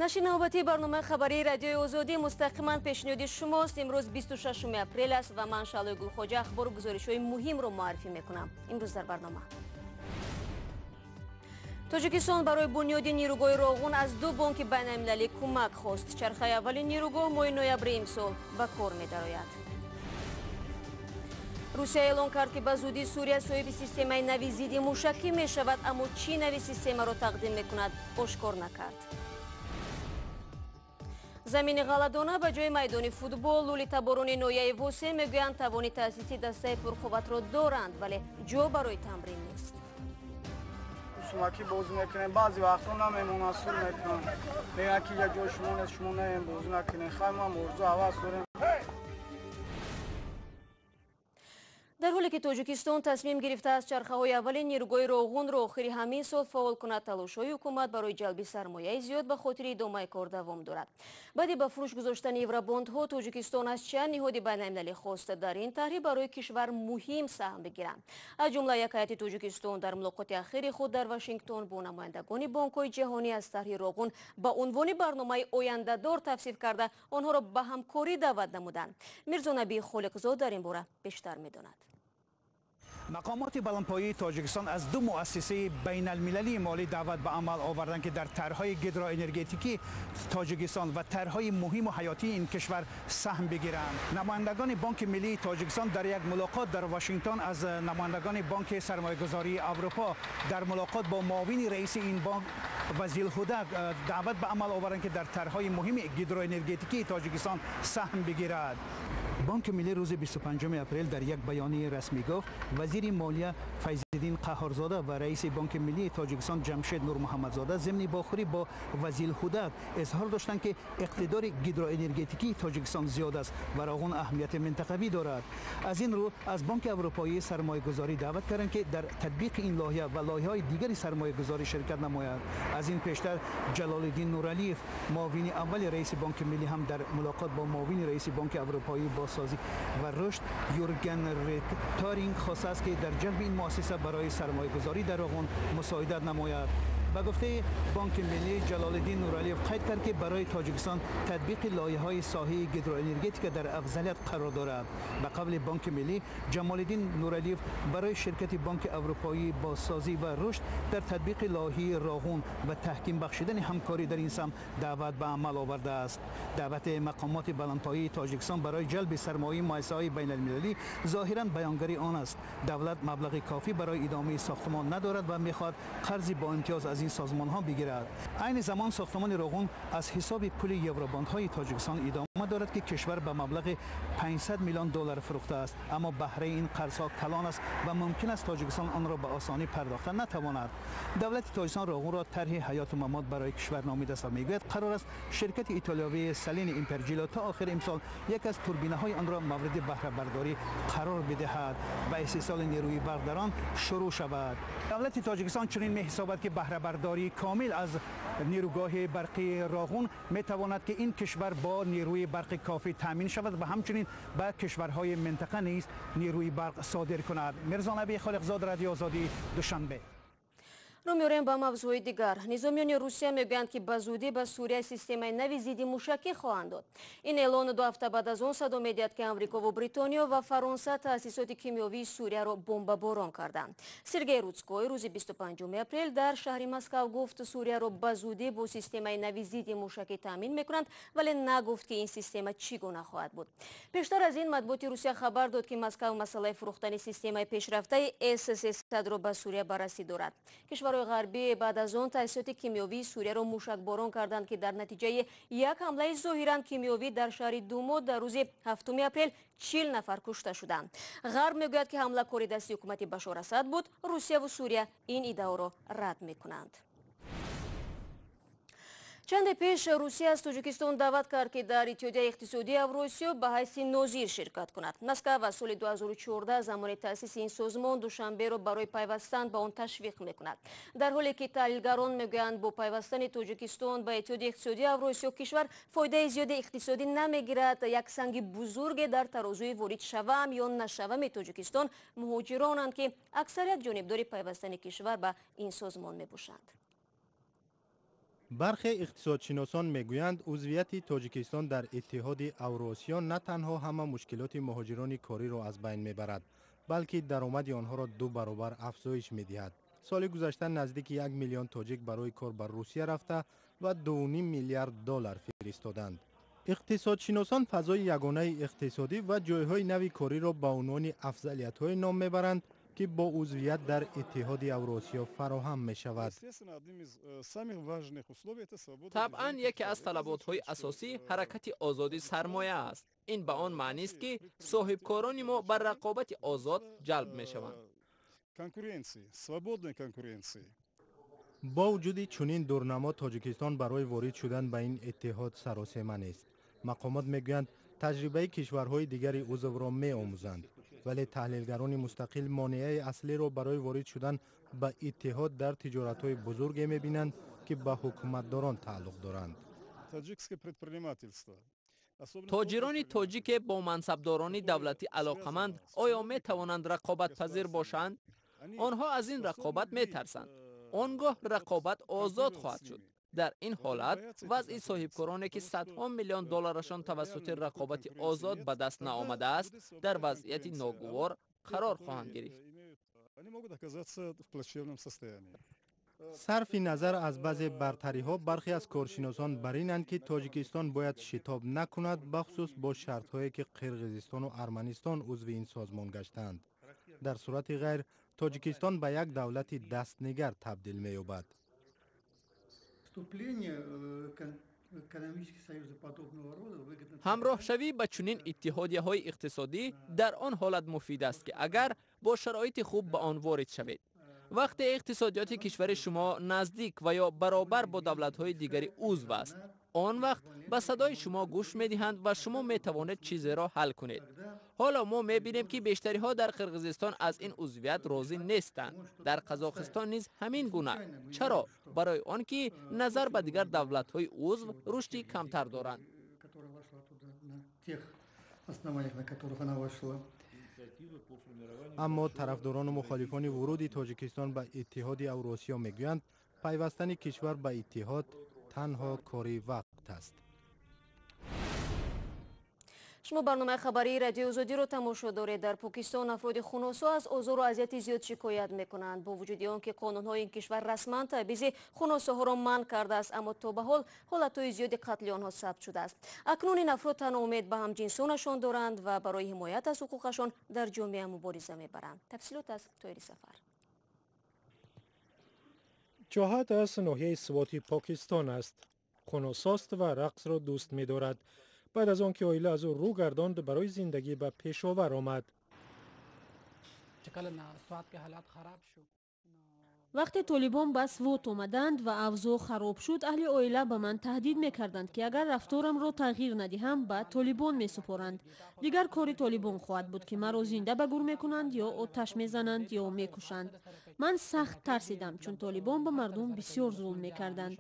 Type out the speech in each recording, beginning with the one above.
Нашри навбатии барномаи хабарии Радиои Озодӣ мустақиман пешниҳоди шумост. Имрӯз 26 апрел аст ва ман, Шаълои Гулхоҷа, ахбору гузоришҳои муҳимро муаррифӣ мекунам. Имрӯз дар барнома: Тоҷикистон барои бунёди нерӯгоҳи Роғун аз ду бонки байналмилалӣ кӯмак хост. Чархаи аввали нерӯгоҳ моҳи ноябри имсол ба кор медарояд. Русия эълон кард, ки ба зудӣ Сурия соҳиби системаи нави зидди мушакӣ мешавад, аммо чӣ нави системаро тақдим мекунад, ошкор накард. Замини ғалладона ба ҷои майдони футбол. Лӯлитаборони ноҳияи Восе мегӯянд, тавони таъсиси дастаи пурқувватро доранд, вале ҷо барои тамрин нест. Сумакӣ бозӣ мекунем, баъзе вақтҳо намемонанд, сур мекунанд, мегӯянд, ки ҷои шумо нест, шумо наем, бозӣ накунем. Хай, мо орзу ҳавас дорем. Дар ҳоле ки Тоҷикистон тасмим гирифтааст, чархаҳои аввали нерӯгоҳи Роғунро охири ҳамин сол фаъол кунад, талошҳои ҳукумат барои ҷалби сармояи зиёд ба хотири идомаи кор давом дорад. Баъди ба фурӯш гузоштани евробондҳо, Тоҷикистон аз чанд ниҳоди байналмилалӣ хоста, дар ин тарҳи барои кишвар муҳим саҳм бигиранд. Аз ҷумла як ҳайати Тоҷикистон дар мулоқоти ахири худ дар Вашингтон бо намояндагони бонкҳои ҷаҳонӣ аз тарҳи Роғун ба унвони барномаи ояндадор тавсиф карда, онҳоро ба ҳамкорӣ даъват намуданд. Мирзонаби Холиқзод дар ин бора бештар медонад. Мақомоти баландпояи Тоҷикистон аз ду муассисаи байналмилалии молӣ даъват ба амал оварданд, ки дар тарҳҳои гидроэнергетикии Тоҷикистон ва тарҳҳои муҳиму ҳаётии ин кишвар саҳм бигиранд. Намояндагони Бонки миллии Тоҷикистон дар як мулоқот дар Вашингтон аз намояндагони Бонки сармоягузории Аврупо дар мулоқот бо муовини раиси ин бонк Вазил Ҳудак даъват ба амал оварданд, ки дар тарҳҳои муҳими гидроэнергетикии Тоҷикистон саҳм бигирад. Бонки миллӣ рӯзи 25 апрел дар як баёнияи расмӣ гуфт, вазири молия Файзиддин Қаҳҳорзода ва раиси Бонки миллии Тоҷикистон Ҷамшед Нурмуҳаммадзода зимни вохӯрӣ бо Вазил Ҳудак изҳор доштанд, ки иқтидори гидроэнергетикии Тоҷикистон зиёд аст ва Роғун аҳамияти минтақавӣ дорад. Аз ин рӯ аз Бонки Аврупоии сармоягузорӣ даъват карданд, ки дар татбиқи ин лоиҳа ва лоиҳаҳои дигари сармоягузорӣ ширкат намояд. Аз ин пештар Ҷалолиддин Нуралиев, муовини аввали раиси Бонки миллӣ, ҳам дар мулоқот бо муовини раиси Бонки Аврупоии бозсозӣ ва рушд Юрген Ректоринг хостааст, ки дар ҷалби ин муассиса барои сармоягузорӣ дар Роғун мусоидат намояд. Ба гуфтаи Бонки миллӣ, Ҷалолиддин Нуралиев қайд кард, ки барои Тоҷикистон татбиқи лоиҳаҳои соҳаи гидроэнергетика дар афзалият қарор дорад. Ба қавли Бонки миллӣ, Ҷамолиддин Нуралиев барои ширкати Бонки Аврупоии бозсозӣ ва рушд дар татбиқи лоиҳаи Роғун ва таҳким бахшидани ҳамкорӣ дар ин самт даъват ба амал овардааст. Даъвати мақомоти баландпояи Тоҷикистон барои ҷалби сармояи муассисаҳои байналмилалӣ зоҳиран баёнгари он аст, давлат маблағи кофӣ барои идомаи сохтмон надорад ва мехоҳад қарзи бо имтиёз аз ин созмонҳо бигирад. Айни замон сохтмони Роғун аз ҳисоби пули евробондҳои Тоҷикистон идома дорад, ки кишвар ба маблағи 500 миллион доллар фурӯхтааст, аммо баҳраи ин қарзҳо калон аст ва мумкин аст Тоҷикистон онро ба осонӣ пардохта натавонад. Давлати Тоҷикистон Роғунро тарҳи ҳаёту мамот барои кишвар номидааст ва мегӯяд, қарор аст ширкати итолиёвии Салини Имперҷило то охири имсол яке аз турбинаҳои онро мавриди баҳрабардорӣ қарор бидиҳад ва истеҳсоли нерӯи барқ дар он шурӯъ шавад. Давлати Тоҷикистон чунин меҳисобад, ки баҳрабардории комил аз нерӯгоҳи барқии Роғун метавонад, ки ин кишвар бо нерӯи барқи кофӣ таъмин шавад ва ҳамчунин ба кишварҳои минтақа низ нерӯи барқ содир кунад. Мирзонаби Холиқзод, Радио Озодӣ, Душанбе. Рӯ меорем ба мавзӯъҳои дигар. Низомиёни Русия мегӯянд, ки ба зудӣ ба Сурия системаи нави зидди мушакӣ хоҳанд дод. Ин эълон 2 ҳафта баъд аз он садо медиҳад, ки Амрикову Бритониё ва Фаронса таъсисоти кимиёвии Сурияро бомбаборон карданд. Сергей Рудской рӯзи 25 апрел дар шаҳри Москав гуфт, Сурияро ба зудӣ бо системаи нави зидди мушакӣ таъмин мекунанд, вале нагуфт, ки ин система чӣ гуна хоҳад буд. Пештар аз ин матбуоти Русия хабар дод, ки Москав масъалаи фурӯхтани системаи пешрафтаи С-300-ро ба Сурия баррасӣ дорад. Кишварҳои ғарбӣ баъд аз он таъсисоти кимиёвии Сурияро мушакборон карданд, ки дар натиҷаи як ҳамлаи зоҳиран кимиёвӣ дар шаҳри Думо дар рӯзи 7 апрел 40 нафар кушта шуданд. Ғарб мегӯяд, ки ҳамла кори дасти ҳукумати Башор Асад буд. Русияву Сурия ин иддаоро рад мекунанд. Чанде пеш Русия аз Тоҷикистон даъват кард, ки дар Иттиҳодияи иқтисодии Авросиё ба ҳайси нозир ширкат кунад. Москав аз соли 2014, замони таъсиси ин созмон, Душанберо барои пайвастан ба он ташвиқ мекунад. Дар ҳоле ки таҳлилгарон мегӯянд, бо пайвастани Тоҷикистон ба Иттиҳоди иқтисодии Авросиё кишвар фоидаи зиёди иқтисодӣ намегирад, як санги бузурге дар тарозуи ворид шавам ё нашавами Тоҷикистон муҳоҷиронанд, ки аксарият ҷонибдори пайвастани кишвар ба ин созмон мебошанд. Бархе иқтисодшиносон мегӯянд, узвияти Тоҷикистон дар Иттиҳоди Авруосиё на танҳо ҳама мушкилоти муҳоҷирони кориро аз байн мебарад, балки даромади онҳоро ду баробар афзоиш медиҳад. Соли гузашта наздики 1 миллион тоҷик барои кор ба Русия рафта ва 2,5 миллиард доллар фиристоданд. Иқтисодшиносон фазои ягонаи иқтисодӣ ва ҷойҳои нави кориро ба унвони афзалиятҳое ном мебаранд, ки бо узвият дар Иттиҳоди Авруосиё фароҳам мешавад. Табъан, яке аз талаботҳои асосӣ ҳаракати озоди сармоя аст. Ин ба он маънист, ки соҳибкорони мо ба рақобати озод ҷалб мешаванд. Свободной конкуренции. Бо вуҷуди чунин дурнамо, Тоҷикистон барои ворид шудан ба ин иттиҳод саросема нест. Мақомот мегӯянд, таҷрибаи кишварҳои дигари узвро меомӯзанд, вале таҳлилгарони мустақил монеаи аслиро барои ворид шудан ба иттиҳод дар тиҷоратҳои бузурге мебинанд, ки ба ҳукуматдорон тааллуқ доранд. Таджикское предпринимательство. Тоҷирони тоҷике бо мансабдорони давлатӣ алоқаманд оё метавонанд рақобатпазир бошанд? Онҳо аз ин рақобат метарсанд. Он гоҳ рақобат озод хоҳад шуд. Дар ин ҳолат вазъи соҳибкороне, ки садҳо миллион долларашон тавассути рақобати озод ба даст наомадааст, дар вазъияти ногувор қарор хоҳанд гирифт. Они могут оказаться в плачевном состоянии. Сарфи назар аз баъзе бартариҳо, бархе аз коршиносон бар инанд, ки Тоҷикистон бояд шитоб накунад, бахусус бо шартҳое, ки Қирғизистону Арманистон узви ин созмон гаштаанд. Дар сурати ғайр Тоҷикистон ба як давлати дастнигар табдил меёбад. Вступление в экономические союзы подобного рода выгодно. Ҳамроҳшавӣ ба чунин иттиҳодияҳои иқтисодӣ дар он ҳолат муфид аст, ки агар бо шароити хуб ба он ворид шавед, вақте иқтисодиёти кишвари шумо наздик ва ё баробар бо давлатҳои дигари узв аст. Он вақт ба садои шумо гӯш медиҳанд ва шумо метавонед чизеро ҳал кунед. Ҳоло мо мебинем, ки бештариҳо дар Қирғизистон аз ин узвият розӣ нестанд, дар Қазоқистон низ ҳамин гуна. Чаро? Барои он ки назар ба дигар давлатҳои узв рушди камтар доранд. Которая вошла туда на тех основаниях, на которых она вошла. Аммо тарафдорону мухолифони вуруди Тоҷикистон ба Иттиҳоди Авруосиё мегӯянд, пайвастани кишвар ба иттиҳод танҳо кори вақт аст. Шумо барномаи хабарии Радиои Озодиро тамошо доред. Дар Покистон афроди хуносо аз озору азияти зиёд шикоят мекунанд. Бо вуҷуди он ки қонунҳои ин кишвар расман табъизи хуносоҳоро манъ кардааст, аммо то ба ҳол ҳолатҳои зиёди қатли онҳо сабт шудааст. Акнун ин афрод танҳо умед ба ҳамҷинсонашон доранд ва барои ҳимоят аз ҳуқуқашон дар ҷомеа мубориза мебаранд. Тафсилот аз Тоҳири Сафар. Ҷоҳат аз ноҳияи Своти Покистон аст. Хуносост ва рақсро дӯст медорад. Баъд аз он ки оила аз ӯ рӯ гардонд, барои зиндагӣ ба Пешовар омад. چې کله نه سوات کې حالات خراب شو. Вақте толибон ба Свот омаданд ва авзоъ хароб шуд, аҳли оила ба ман таҳдид мекарданд, ки агар рафторамро тағйир надиҳам, ба толибон месупоранд. Дигар кори толибон хоҳад буд, ки маро зинда ба гур мекунанд ё оташ мезананд ё мекушанд. Ман сахт тарсидам, чун толибон ба мардум бисёр зулм мекарданд.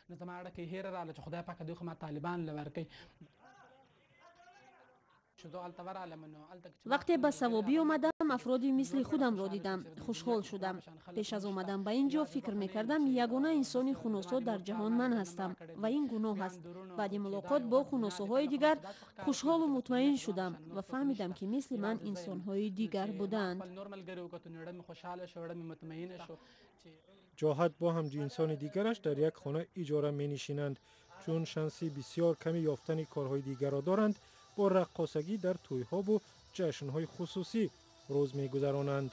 نو زما اړه کې هیره راغله چې خدای پاک دوی خو ما طالبان له ورکوي. Вақте ба Савобӣ омадам, афроди мисли худамро дидам, хушҳол шудам. Пеш аз омадан ба ин ҷо фикр мекардам, ягона инсони хуносо дар ҷаҳон ман ҳастам ва ин гуноҳ аст. Баъди мулоқот бо хуносоҳои дигар хушҳолу мутмаин шудам ва фаҳмидам, ки мисли ман инсонҳои дигар будаанд. Ҷоҳат бо ҳамҷинсони дигараш дар як хона иҷора менишинанд. Чун шанси бисёр ками ёфтани корҳои дигарро доранд, бо раққосагӣ дар тӯйҳову ҷашнҳои хусусӣ рӯз мегузаронанд.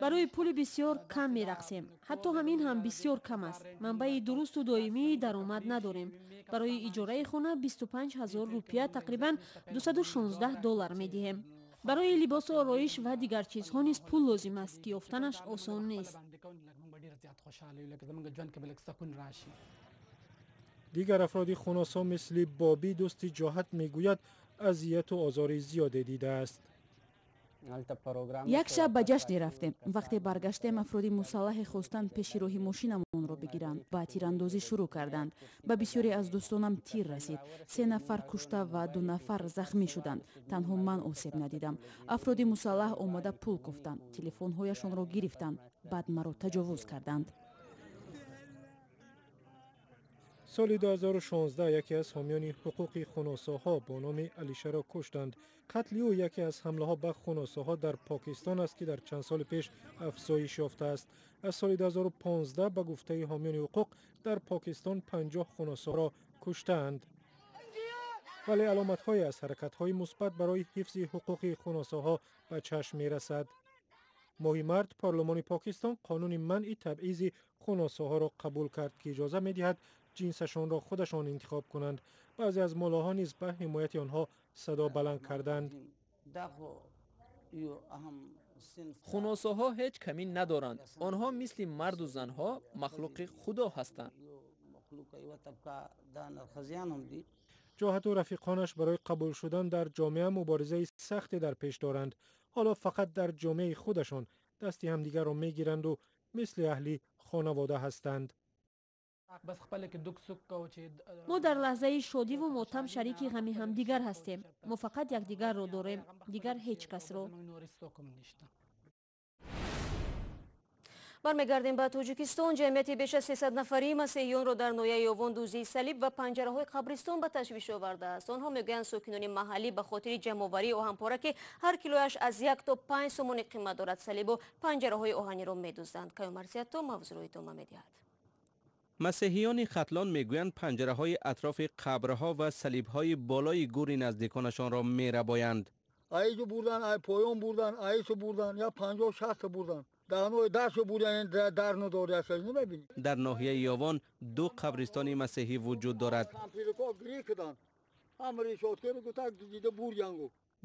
Барои пули бисёр кам мерақсем, ҳатто ҳамин ҳам бисёр кам аст. Манбаи дурусту доимии даромад надорем. Барои иҷораи хона 25 ҳазор рупия, тақрибан 216 доллар медиҳем. Барои либосу ороиш ва дигар чизҳо низ пул лозим аст, ки ёфтанаш осон нест. Дигар афроди хуносо мисли Бобӣ, дӯсти Ҷоҳат, мегӯяд, азияту озори зиёде дидааст. Як шаб ба ҷашне рафтем. Вақте баргаштем, афроди мусаллаҳе хостанд пеши роҳи мошинамонро бигиранд, ба тирандозӣ шурӯъ карданд. Ба бисёре аз дӯстонам тир расид. Се нафар кушта ва ду нафар захмӣ шуданд. Танҳо ман осеб надидам. Афроди мусаллаҳ омада пул кофтанд, телефонҳояшонро гирифтанд, баъд маро таҷовуз карданд. Соли 2016 яке аз ҳомиёни ҳуқуқи хуносоҳо бо номи Алишаро куштанд. Қатли ӯ яке аз ҳамлаҳо ба хуносоҳо дар Покистон аст, ки дар чанд соли пеш афзоиш ёфтааст. Аз соли 2015 ба гуфтаи ҳомиёни ҳуқуқ дар Покистон 50 хуносоро куштаанд. Вале аломатҳое аз ҳаракатҳои мусбат барои ҳифзи ҳуқуқи хуносоҳо ба чашм мерасад. Моҳи март парлумони Покистон қонуни манъи табъизи хуносоҳоро қабул кард, ки иҷоза медиҳад ҷинсашонро худашон интихоб кунанд. Баъзе аз муллоҳо низ ба ҳимояти онҳо садо баланд карданд. Хуносоҳо ҳеҷ камӣ надоранд. Онҳо мисли марду занҳо махлуқи Худо ҳастанд. Ҷоҳату рафиқонаш барои қабул шудан дар ҷомеа муборизаи сахте дар пеш доранд. Ҳоло фақат дар ҷомеаи худашон дасти ҳамдигарро мегиранду мисли аҳли хонавода ҳастанд. Мо дар лаҳзаи шодиву мотам шарики ғами ҳамдигар ҳастем. Мо фақат якдигарро дорем, дигар ҳеҷ касро. Бармегардем ба Тоҷикистон. Ҷамъияти беш аз 300 нафарии масеҳиёнро дар ноҳияи Ёвон дузии салиб ва панҷараҳои қабристон ба ташвиш овардааст. Онҳо мегӯянд, сокинони маҳаллӣ ба хотири ҷамъоварии оҳанпора, ки ҳар килояш аз 1 то 5 сомонӣ қимат дорад, салибу панҷараҳои оҳаниро медузданд. Каюмарзиятто мавзӯъро идома медиҳад. Масеҳиёни Хатлон мегӯянд, панҷараҳои атрофи қабрҳо ва салибҳои болои гури наздиконашонро мерабоянд. Айҷу бурдан, ай поён бурдан, айсу бурдан, я 50-60 бурдан. Дар ноҳияи Ёвон ду қабристони масеҳӣ вуҷуд дорад.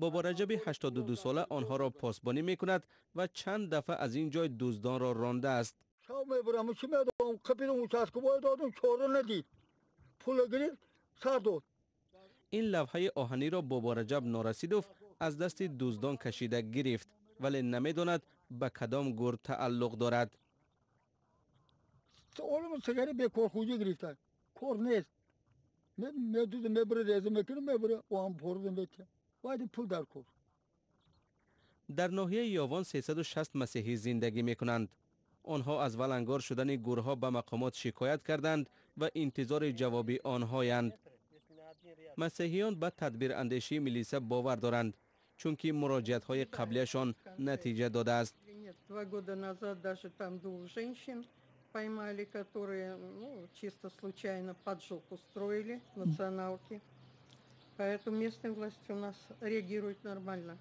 Бобо Раҷаби 82 сола онҳоро посбонӣ мекунад ва чанд дафъа аз ин ҷой дуздонро рондааст. Ин лавҳаи оҳаниро Бобо Раҷаб Норасидов аз дасти дуздон кашида гирифт, вале намедонад ба кадом гур тааллуқ дорад. Дар ноҳияи Ёвон 360 масеҳӣ зиндагӣ мекунанд. Онҳо аз валангор шудани гурҳо ба мақомот шикоят карданд ва интизори ҷавоби онҳоянд. Масеҳиён ба тадбирандешии милиса бовар доранд, чунки муроҷиатҳои қаблияшон натиҷа додааст. 2 года назад даже там 2 женщин поймали, которые, ну, чисто случайно поджог устроили, националки. Поэтому местные власти у нас реагируют нормально.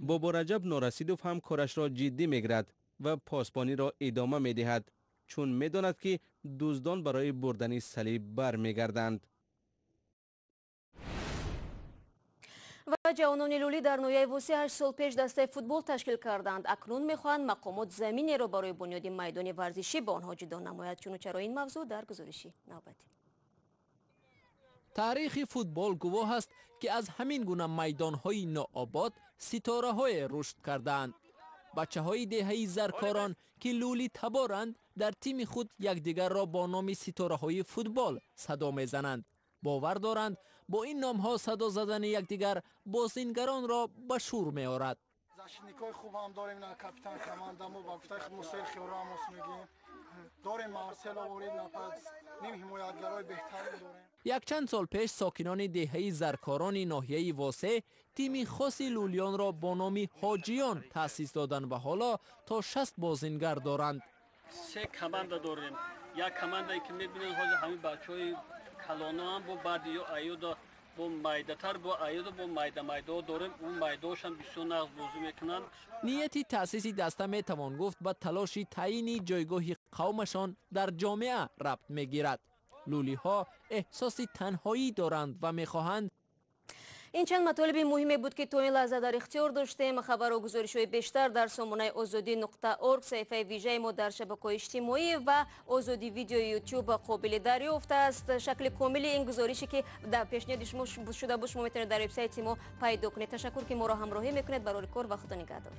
Бобо Раҷаб Норасидов ҳам корашро ҷиддӣ мегирад ва посбониро идома медиҳад, чун медонад, ки дуздон барои бурдани салиб бармегарданд. Ва ҷавонони лулӣ дар ноҳияи Восеъ 8 сол пеш дастаи футбол ташкил карданд. Акнун мехоҳанд мақомот заминеро барои бунёди майдони варзишӣ ба онҳо ҷудо намояд. Чуну чаро ин мавзӯъ дар гузориши навбатӣ. Таърихи футбол гувоҳ аст, ки аз ҳамин гуна майдонҳои нообод ситораҳое рушд кардаанд. Бачаҳои деҳаи Заркорон, ки лӯлӣ таборанд, дар тими худ якдигарро бо номи ситораҳои футбол садо мезананд. Бовар доранд, бо ин номҳо садо задани якдигар бозингаронро ба шӯр меорад. Защитникҳои хуб ҳам дорем, на капитан командамо ба гуфтаи худ Серхио Рамос мегӯем. Дорем Марсело ворид напас, ним ҳимоятгарои беҳтарин дорем. Якчанд сол пеш сокинони деҳаи Заркорони ноҳияи Восеъ тими хоси лӯлиёнро бо номи Ҳоҷиён таъсис доданд ва ҳоло то 60 бозингар доранд. 3 команда дорем. Як командае ки мебинед ҳозир ҳамин бачаҳои калоноам бо баъди ё аюда бо майдатар бо аюда бо майда майдао дорем. Ӯ майдаошам бисёр нағз бозӣ мекунанд. Нияти таъсиси даста метавон гуфт ба талоши таъйини ҷойгоҳи қавмашон дар ҷомеа рабт мегирад. Лӯлиҳо эҳсоси танҳоӣ доранд ва мехоҳанд. Ин чанд матолиби муҳиме буд, ки то ин лаҳза дар ихтиёр доштем. Хабару гузоришҳои бештар дар сомонаи озодӣ.орг, саҳифаи вижаи мо дар шабакаҳои иҷтимоӣ ва Озодӣ видеои ютуб қобили дарёфт аст. Шакли комили ин гузорише, ки дар пешниҳоди шумо шуда буд, шумо метавонед дар вебсайти мо пайдо кунед. Ташаккур, ки моро ҳамроҳӣ мекунед. Барори кор ва Худо нигаҳдор.